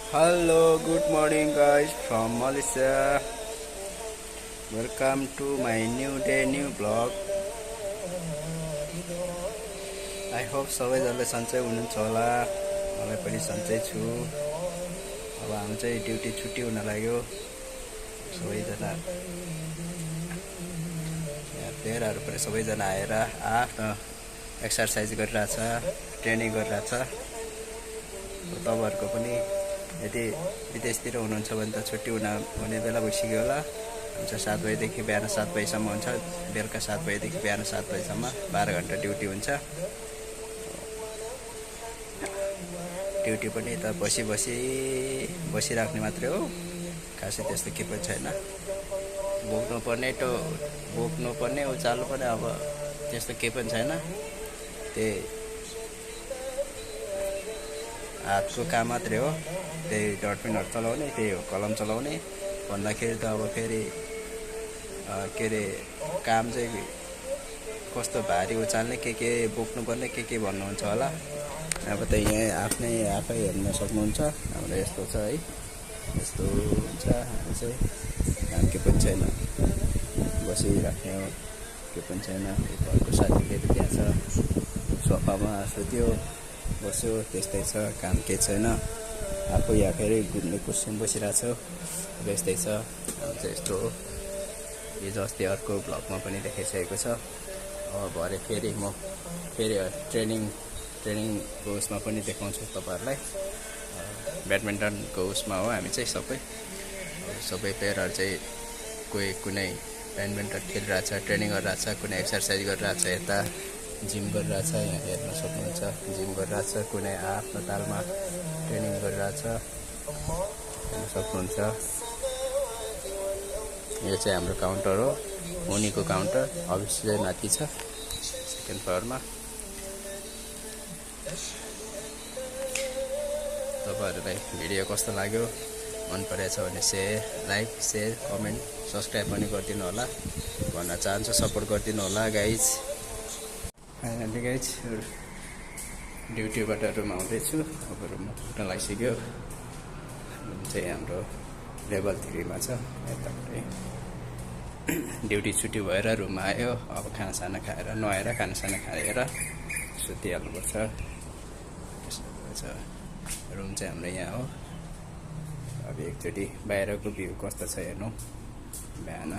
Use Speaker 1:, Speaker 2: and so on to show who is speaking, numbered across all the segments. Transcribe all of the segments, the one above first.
Speaker 1: Hello, good morning guys from Malaysia. Welcome to my new day, new vlog. I hope सबैजनाले सन्चै हुनुहुन्छ होला। मलाई पनि सन्चै छु। अब हामी चाहिँ ड्युटी छुट्टी हुन लाग्यो। सबैजना प्लेयरहरु पनि सबैजना आएर आफ्नो एक्सरसाइज गरिरहेछ, ट्रेनिङ गरिरहेछ। तपाईहरुको पनि यदि विदेशतिर हुनुहुन्छ भने त छुट्टी हुने बेला भइसक्यो होला। हुन्छ 7 बजेदेखि बिहान 7 बजेसम्म हुन्छ। बेलुका 7 बजेदेखि बिहान 7 बजेसम्म 12 घण्टा ड्युटी हुन्छ। ड्युटी पनि त बसिराख्ने मात्रै हो। खासै त्यस्तो के पनि छैन। बोक्नु पर्ने उचाल्नु पर्ने अब त्यस्तो के पनि छैन। त्यही हातको काम मात्रै हो। त्यही डटपिनहरु चलाउने, त्यही हो कलम चलाउने। भन्दाखेरि त अब फेरि के रे काम चाहिँ कस्तो भारी उचाल्ने के बोक्नु पर्ने के भन्नुहुन्छ होला। अब त यहाँ आफै हेर्न सक्नुहुन्छ। हाम्रो यस्तो छ है, यस्तो हुन्छ। हामी चाहिँ काम के पनि छैन, बसिराख्ने हो, के पनि छैन। घरको साथीले त्यहाँ छ, सोफामा सुत्यो बस्यो, त्यस्तै छ। काम के छैन। आफू यहाँ फेरि घुम्ने कुर्सीमा बसिरहेको छु। यस्तै छ। अब चाहिँ यस्तो हो। हिजो अस्ति अर्को भ्लगमा पनि देखाइसकेको छ। अब भरे फेरि म ट्रेनिङको उसमा पनि देखाउँछु तपाईहरुलाई। ब्याडमिन्टनको उसमा हो हामी चाहिँ सबै प्लेयरहरु चाहिँ कोही कुनै ब्याडमिन्टन खेलिरहेछ, ट्रेनिङ गरिरहेछ, कुनै एक्सरसाइज गरिरहेछ, यता जिम गरिरहेछ। यहाँ हेर्न सक्नुहुन्छ, जिम गरिरहेछ, कुनै आफ्नो तालमा ट्रेनिङ गरिरहेछ, हेर्न सक्नुहुन्छ। यो चाहिँ हाम्रो काउन्टर हो, मुनिको काउन्टर। अफिस चाहिँ माथि छ, सेकेन्ड फ्लोरमा। तपाईहरुलाई भिडियो कस्तो लाग्यो, मन परेछ भने लाइक, शेयर, कमेन्ट, सब्स्क्राइब पनि गरिदिनु होला भन्न चाहन्छु। सपोर्ट गरिदिनु होला गाइज। फाइनली गाइज ड्युटीबाट रुम आउँदैछु। अब रुममा पुग्न लागिसक्यो। रुम चाहिँ हाम्रो लेभल 3 मा छ। यतापट्टि ड्युटी छुट्टी भएर रुममा आयो। अब खानासाना खाएर नुहाएर खानासाना खाएर सुतिहाल्नुपर्छ। रुम चाहिँ हाम्रो यहाँ हो। अब एकचोटि बाहिरको भ्यू कस्तो छ हेर्नु। बिहान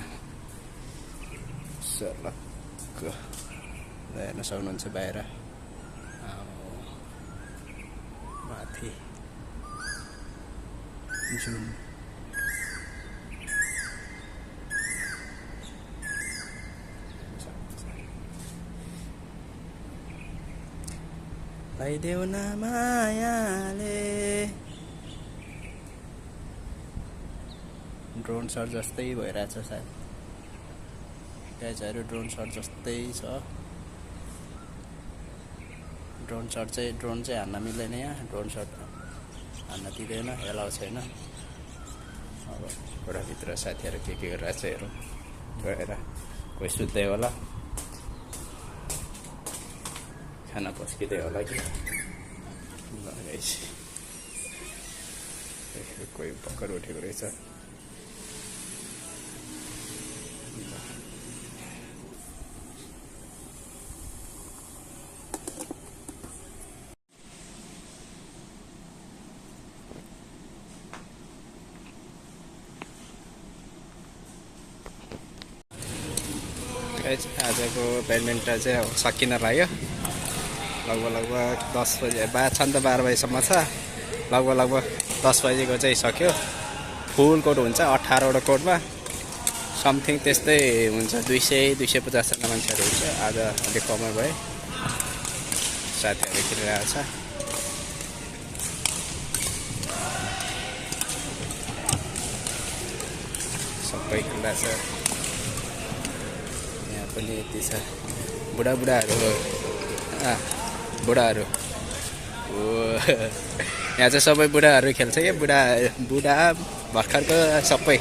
Speaker 1: सर्लक्क हेर्न सक्नुहुन्छ बाहिर माथि जुन पाइदेऊ न मायाले। ड्रोन शट जस्तै भइरहेछ सायद। गाइजहरु ड्रोन शट जस्तै छ। ड्रोन चाहिँ हान्न मिल्दैन यहाँ। ड्रोन शट हान्न दिँदैन, एलाउ छैन। अब घरभित्र साथीहरु के गरिरहेछ हेरौँ। गएर कोही सुत्दै होला, खाना पस्किँदै होला कि गाइस। कोही भर्खर उठेको रहेछ। आजको ब्याडमिन्टन चाहिँ अब सकिन लाग्यो। लगभग 10 बजे छन् त 12 बजेसम्म छ। लगभग 10 बजेको चाहिँ सक्यो। फुल कोर्ट हुन्छ 18वटा कोर्टमा। समथिङ त्यस्तै हुन्छ 200-250 जना मान्छेहरू हुन्छ। आज अलिक कमै भयो। साथीहरू खेलिरहेको छ। सबै खेलिरहेछ। यहाँ पनि यति छ। बुढाहरू यहाँ चाहिँ सबै बुढाहरू खेल्छ क्या। बुढा भर्खरको सबै।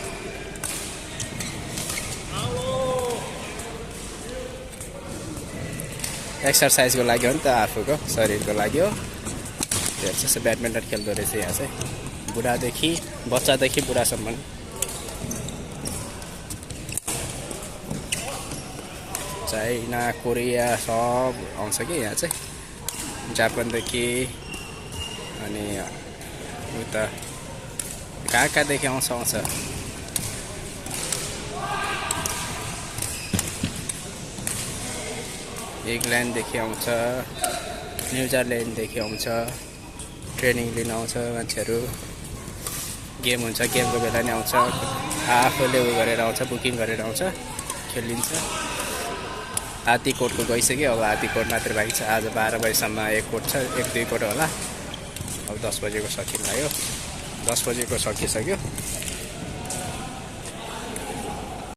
Speaker 1: एक्सरसाइजको लागि हो नि त, आफूको शरीरको लागि हो। हेर्छ ब्याडमिन्टन खेल्दो रहेछ यहाँ चाहिँ बुढादेखि बच्चादेखि बुढासम्म चाइना कोरिया सब आउँछ कि यहाँ चाहिँ जापानदेखि अनि उता कहाँदेखि आउँछ इंग्ल्यान्डदेखि आउँछ न्युजिल्यान्डदेखि आउँछ ट्रेनिङ लिन आउँछ मान्छेहरू गेम हुन्छ गेमको बेला नि आउँछ आफूले उ गरेर आउँछ बुकिङ गरेर आउँछ खेलिन्छ आधी कोटको गइसक्यो अब आधी कोट मात्र बाँकी छ आज 12 बजेसम्म एक कोट छ 1-2 कोट होला अब 10 बजेको सकिन लाग्यो 10 बजेको सकिसक्यो